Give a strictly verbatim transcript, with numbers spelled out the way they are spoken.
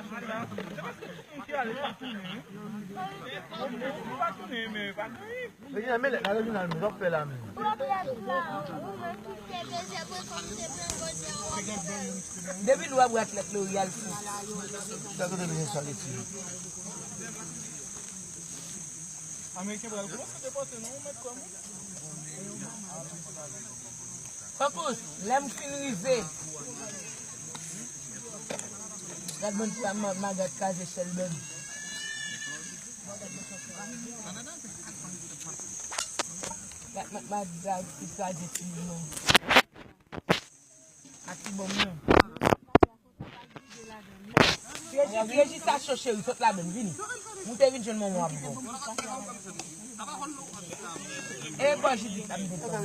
Se paske tout moun ki ale pa tounen, wi. Bon, bon, nou pa tounen, men pa tounen. Reginald, men lèt la, Reginald, men, sa w ap fè la, men? Depi lè w ap bwè ak lèt L'Oreal fou. Sa kote bezwen sa leti? Ameriken pral kòmanse depòte, non, ou mèt kwè mwen. Fokis, lè m fin rive. Gad moun sa, ma, ma gad kraze chèlbè m. Gad ma, ma gad ki kraze chèlbè m. Ak ti bòm nan. Reji, Reji sa cho cheri, sot ladann, vini. Moute vin jwenn manman w ap bon. E bò Jidit la m te pran.